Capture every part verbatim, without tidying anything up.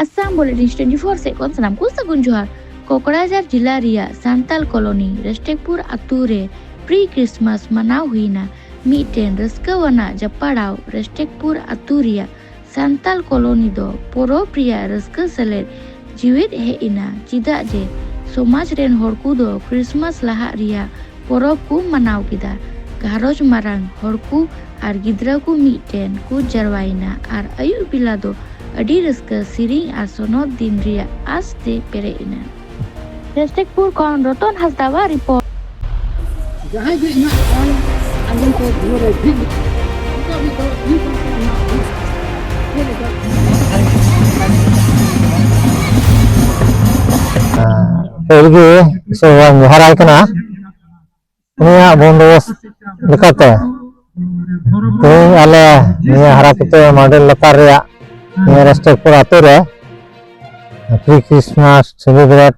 Assam bulletin twenty four ᱥᱮᱫ ᱠᱷᱚᱱ ᱥᱟᱱᱟᱢ ᱠᱚ ᱥᱟᱹᱜᱩᱱ ᱡᱚᱦᱟᱨ᱾ ᱠᱚᱠᱲᱟᱡᱟᱨ ᱡᱤᱞᱟ ᱨᱮᱭᱟᱜ ᱥᱟᱱᱛᱟᱞ ᱠᱚᱞᱚᱱᱤ ᱨᱮᱥᱴᱮᱠᱯᱩᱨ ᱟᱛᱳ ᱨᱮ ᱯᱨᱤ ᱠᱨᱤᱥᱢᱟᱥ ᱢᱟᱱᱟᱣ ᱦᱩᱭᱱᱟ᱾ ᱢᱤᱫᱴᱮᱱ ᱨᱟᱹᱥᱠᱟᱹᱣᱟᱱᱟᱜ ᱡᱟᱯᱟᱲᱟᱣ ᱨᱮᱥᱴᱮᱠᱯᱩᱨ ᱟᱛᱳ ᱨᱮᱭᱟᱜ ᱥᱟᱱᱛᱟᱞ ᱠᱚᱞᱚᱱᱤ ᱫᱚ ᱯᱚᱨᱚᱵᱽ ᱨᱮᱭᱟᱜ ᱨᱟᱹᱥᱠᱟᱹ ᱥᱮᱞᱮᱫ ᱡᱤᱣᱮᱫ ᱦᱮᱡ ᱮᱱᱟ, ᱪᱮᱫᱟᱜ ᱡᱮ ᱥᱚᱢᱟᱡᱽ ᱨᱮᱱ ᱦᱚᱲ ᱠᱚᱫᱚ ᱠᱨᱤᱥᱢᱟᱥ ᱞᱟᱦᱟᱜ ᱨᱮᱭᱟᱜ ᱯᱚᱨᱚᱵᱽ ᱠᱚ ᱢᱟᱱᱟᱣ ᱠᱮᱫᱟ᱾ ᱜᱷᱟᱨᱚᱸᱡᱽ ᱢᱟᱨᱟᱝ ᱦᱚᱲ ᱠᱚ ᱟᱨ ᱜᱤᱫᱽᱨᱟᱹ ᱠᱚ ᱢᱤᱫᱴᱮᱱ ᱠᱚ ᱡᱟᱨᱣᱟᱭᱮᱱᱟ ᱟᱨ ᱟᱹᱭᱩᱵ ᱵᱮᱞᱟ ᱫᱚ ᱟᱹᱰᱤ ᱨᱟᱹᱥᱠᱟᱹ, ᱥᱮᱨᱮᱧ ᱟᱨ ᱥᱚᱱᱚᱛ ᱫᱤᱱ ᱨᱮᱭᱟᱜ ᱟᱸᱥ ᱛᱮ ᱯᱮᱨᱮᱡ ᱮᱱᱟ᱾ ᱨᱮᱥᱴᱮᱠᱯᱩᱨ ᱠᱷᱚᱱ ᱨᱚᱛᱚᱱ ᱦᱟᱸᱥᱫᱟᱣᱟᱜ ᱨᱤᱯᱳᱨᱴ᱾ ᱡᱟᱦᱟᱸᱭ ᱜᱮ ᱤᱧᱟᱹᱜ ᱨᱚᱲ ᱟᱸᱡᱚᱢ ᱠᱚ ᱫᱩᱣᱟᱹᱨ ᱨᱮ ᱵᱷᱤᱲ ᱞᱮᱠᱟ, ᱚᱱᱠᱟ ᱜᱮ ᱫᱚ ᱤᱧ ᱥᱟᱶᱛᱮ ᱚᱱᱟ ᱦᱩᱭᱩᱜᱼᱟ᱾ ᱪᱮᱫ ᱞᱮᱠᱟ? ᱯᱳᱭᱞᱳ ᱜᱮ ᱤᱥᱚᱨ ᱵᱚᱱ ᱡᱚᱦᱟᱨᱟᱭ ᱠᱟᱱᱟ᱾ ᱩᱱᱤᱭᱟᱜ ᱵᱚᱱᱫᱳᱵᱚᱥᱛ ᱞᱮᱠᱟᱛᱮ ᱛᱮᱦᱮᱧ ᱟᱞᱮ ᱱᱤᱭᱟᱹ ᱦᱟᱨᱟᱯᱩᱛᱟᱹ ᱢᱟᱰᱮᱞ ᱞᱟᱛᱟᱨ ᱨᱮᱭᱟᱜ ᱱᱤᱭᱟᱹ ᱨᱮᱥᱴᱮᱠᱯᱩᱨ ᱟᱛᱳ ᱨᱮ ᱯᱨᱤ ᱠᱨᱤᱥᱢᱟᱥ ᱥᱮᱞᱤᱵᱨᱮᱴ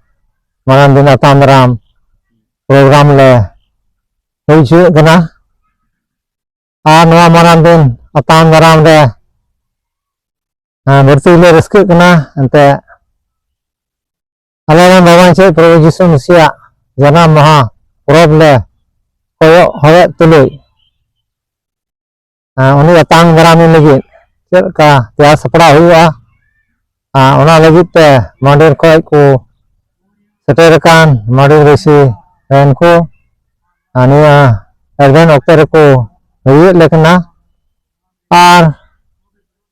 ᱢᱟᱨᱟᱝ ᱫᱤᱱ ᱟᱛᱟᱝ ᱫᱟᱨᱟᱢ ᱯᱨᱳᱜᱨᱟᱢ ᱞᱮ ᱦᱩᱭ ᱦᱚᱪᱚᱭᱮᱫ ᱠᱟᱱᱟ᱾ ᱟᱨ ᱱᱚᱣᱟ ᱢᱟᱨᱟᱝ ᱫᱤᱱ ᱟᱛᱟᱝ ᱫᱟᱨᱟᱢ ᱨᱮ, ᱦᱮᱸ, ᱵᱟᱹᱲᱛᱤ ᱞᱮ ᱨᱟᱹᱥᱠᱟᱹᱜ ᱠᱟᱱᱟ᱾ ᱮᱱᱛᱮ ᱟᱞᱮ ᱨᱮᱱ ᱵᱟᱵᱟ ᱪᱮᱫ ᱯᱨᱚᱵᱷᱩ ᱡᱤᱥᱩ ᱢᱮᱥᱤᱭᱟᱜ ᱡᱟᱱᱟᱢ ᱢᱟᱦᱟ ᱯᱚᱨᱚᱵᱽ ᱞᱮ ᱠᱚᱭᱚᱜ ᱦᱚᱨᱮᱫ ᱛᱩᱞᱩᱡ, ᱦᱮᱸ, ᱩᱱᱤ ᱟᱛᱟᱝ ᱫᱟᱨᱟᱢᱤ ᱞᱟᱹᱜᱤᱫ ᱪᱮᱫ ᱞᱮᱠᱟ ᱛᱮᱭᱟᱨ ᱥᱟᱯᱲᱟᱣ ᱦᱩᱭᱩᱜᱼᱟ, ᱟᱨ ᱚᱱᱟ ᱞᱟᱹᱜᱤᱫ ᱛᱮ ᱢᱟᱱᱰᱮᱨ ᱠᱷᱚᱱ ᱠᱚ ᱥᱮᱴᱮᱨ ᱟᱠᱟᱱ ᱢᱟᱱᱰᱮᱨ ᱵᱟᱹᱭᱥᱤ ᱨᱮᱱ ᱠᱚ, ᱟᱨ ᱱᱤᱭᱟᱹ ᱮᱰᱵᱷᱮᱱᱴ ᱚᱠᱛᱚ ᱨᱮᱠᱚ ᱦᱤᱡᱩᱜ ᱞᱮ ᱠᱟᱱᱟ᱾ ᱟᱨ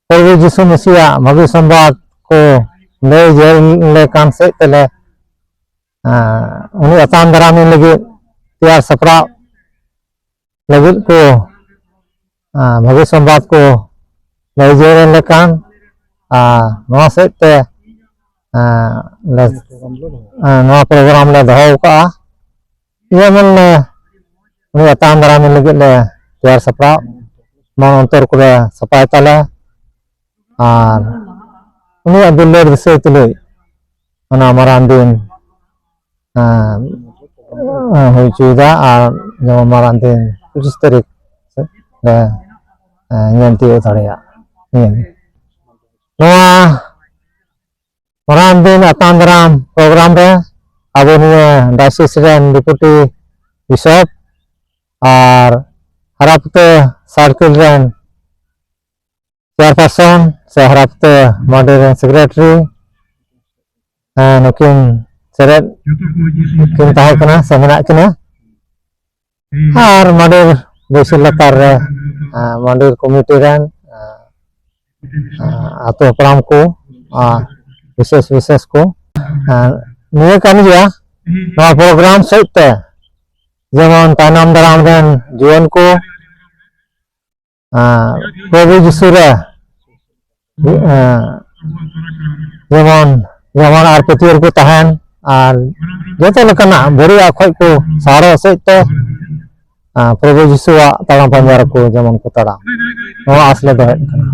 ᱯᱨᱚᱵᱷᱩ ᱡᱤᱥᱩ ᱢᱮᱥᱤᱭᱟᱜ ᱵᱷᱟᱹᱜᱤ ᱥᱚᱢᱵᱟᱫ ᱠᱚ ᱞᱟᱹᱭ ᱡᱮᱞ ᱞᱮᱠᱟᱱ ᱥᱮᱫ ᱛᱮᱞᱮ, ᱟᱸ, ᱩᱱᱤ ᱟᱛᱟᱝ ᱫᱟᱨᱟᱢᱤ ᱞᱟᱹᱜᱤᱫ ᱛᱮᱭᱟᱨ ᱥᱟᱯᱲᱟᱣ ᱞᱟᱹᱜᱤᱫ ᱠᱚ, ᱟᱸ, ᱵᱷᱟᱹᱜᱤ ᱥᱚᱢᱵᱟᱫ ᱠᱚ ᱞᱟᱹᱭ ᱡᱮᱞ ᱞᱮᱠᱟᱱ, ᱟᱨ ᱱᱚᱣᱟ ᱥᱮᱫ ᱛᱮ, ᱟᱸ, ᱞᱮ, ᱟᱸ, ᱱᱚᱣᱟ ᱯᱨᱳᱜᱨᱟᱢ ᱞᱮ ᱫᱚᱦᱚ ᱟᱠᱟᱫᱼᱟ᱾ ᱡᱮᱢᱚᱱ ᱞᱮ ᱩᱱᱤ ᱟᱛᱟᱝ ᱫᱟᱨᱟᱢᱤ ᱞᱟᱹᱜᱤᱫ ᱞᱮ ᱛᱮᱭᱟᱨ ᱥᱟᱯᱲᱟᱣ, ᱢᱚᱱ ᱚᱱᱛᱚᱨ ᱠᱚᱞᱮ ᱥᱟᱯᱷᱟᱭ ᱛᱟᱞᱮ, ᱟᱨ ᱩᱱᱤᱭᱟᱜ ᱫᱩᱞᱟᱹᱲ ᱫᱤᱥᱟᱹᱭ ᱛᱩᱞᱩᱡ ᱚᱱᱟ ᱢᱟᱨᱟᱝ ᱫᱤᱱ, ᱮᱸ, ᱦᱩᱭ ᱦᱚᱪᱚᱭᱮᱫᱟ᱾ ᱟᱨ ᱡᱮᱢᱚᱱ ᱢᱟᱨᱟᱝ ᱫᱤᱱ ᱯᱚᱸᱪᱤᱥ ᱛᱟᱹᱨᱤᱠᱷ ᱥᱮᱫ ᱞᱮ, ᱮᱸ, ᱧᱮᱞ ᱛᱤᱭᱳᱜ ᱫᱟᱲᱮᱭᱟᱜ ᱱᱤᱭᱟᱹ ᱜᱮ᱾ ᱱᱚᱣᱟ ᱢᱟᱨᱟᱝ ᱫᱤᱱ ᱟᱛᱟᱝ ᱫᱟᱨᱟᱢ ᱯᱨᱳᱜᱨᱟᱢ ᱨᱮ ᱟᱵᱚ ᱱᱤᱭᱟᱹ ᱰᱟᱭᱥᱤᱥ ᱨᱮᱱ ᱰᱮᱯᱩᱴᱤ ᱵᱤᱥᱚᱯ ᱟᱨ ᱦᱟᱨᱟᱯᱩᱛᱟᱹ ᱥᱟᱨᱠᱮᱞ ᱨᱮᱱ ᱪᱮᱭᱟᱨᱯᱟᱨᱥᱚᱱ ᱥᱮ ᱦᱟᱨᱟᱯᱩᱛᱟᱹ ᱢᱟᱹᱰᱤ ᱨᱮᱱ ᱥᱮᱠᱨᱮᱴᱟᱨᱤ, ᱦᱮᱸ, ᱱᱩᱠᱤᱱ ᱥᱮᱞᱮᱫ ᱠᱤᱱ ᱛᱟᱦᱮᱸ ᱠᱟᱱᱟ ᱥᱮ ᱢᱮᱱᱟᱜ ᱠᱤᱱᱟ᱾ ᱟᱨ ᱢᱟᱹᱰᱤᱨ ᱵᱟᱹᱭᱥᱤ ᱞᱟᱛᱟᱨ ᱨᱮ, ᱟᱸ, ᱢᱟᱹᱰᱤᱨ ᱠᱚᱢᱤᱴᱤ ᱨᱮᱱ, ᱟᱸ, ᱟᱸ, ᱟᱹᱛᱩ ᱦᱟᱯᱲᱟᱢ ᱠᱚ, ᱟᱸ, ᱵᱤᱥᱮᱥ ᱵᱤᱥᱮᱥ ᱠᱚ, ᱟᱸ, ᱱᱤᱭᱟᱹ ᱠᱟᱱ ᱜᱮᱭᱟ ᱱᱚᱣᱟ ᱯᱨᱳᱜᱨᱟᱢ ᱥᱮᱫ ᱛᱮ, ᱡᱮᱢᱚᱱ ᱛᱟᱭᱱᱚᱢ ᱫᱟᱨᱟᱢ ᱨᱮᱱ ᱡᱩᱣᱟᱹᱱ ᱠᱚ, ᱟᱸ, ᱯᱨᱚᱵᱷᱩ ᱡᱤᱥᱩ ᱨᱮ, ᱟᱸ, ᱡᱮᱢᱚᱱ, ᱡᱮᱢᱚᱱ ᱟᱨ ᱯᱟᱹᱛᱭᱟᱹᱣ ᱨᱮᱠᱚ ᱛᱟᱦᱮᱱ ᱟᱨ ᱡᱚᱛᱚ ᱞᱮᱠᱟᱱᱟᱜ ᱵᱟᱹᱲᱤᱡᱟᱜ ᱠᱷᱚᱡ ᱠᱚ ᱥᱟᱦᱟᱨᱚᱜ ᱥᱮᱫ ᱛᱮ, ᱟᱸ, ᱯᱨᱚᱵᱷᱩ ᱡᱤᱥᱩᱣᱟᱜ ᱛᱟᱲᱟᱢ ᱯᱟᱸᱡᱟ ᱨᱮᱠᱚ ᱡᱮᱢᱚᱱ ᱠᱚ ᱛᱟᱲᱟᱢ, ᱱᱚᱣᱟ ᱟᱸᱥ ᱞᱮ ᱫᱚᱦᱚᱭᱮᱫ ᱠᱟᱱᱟ᱾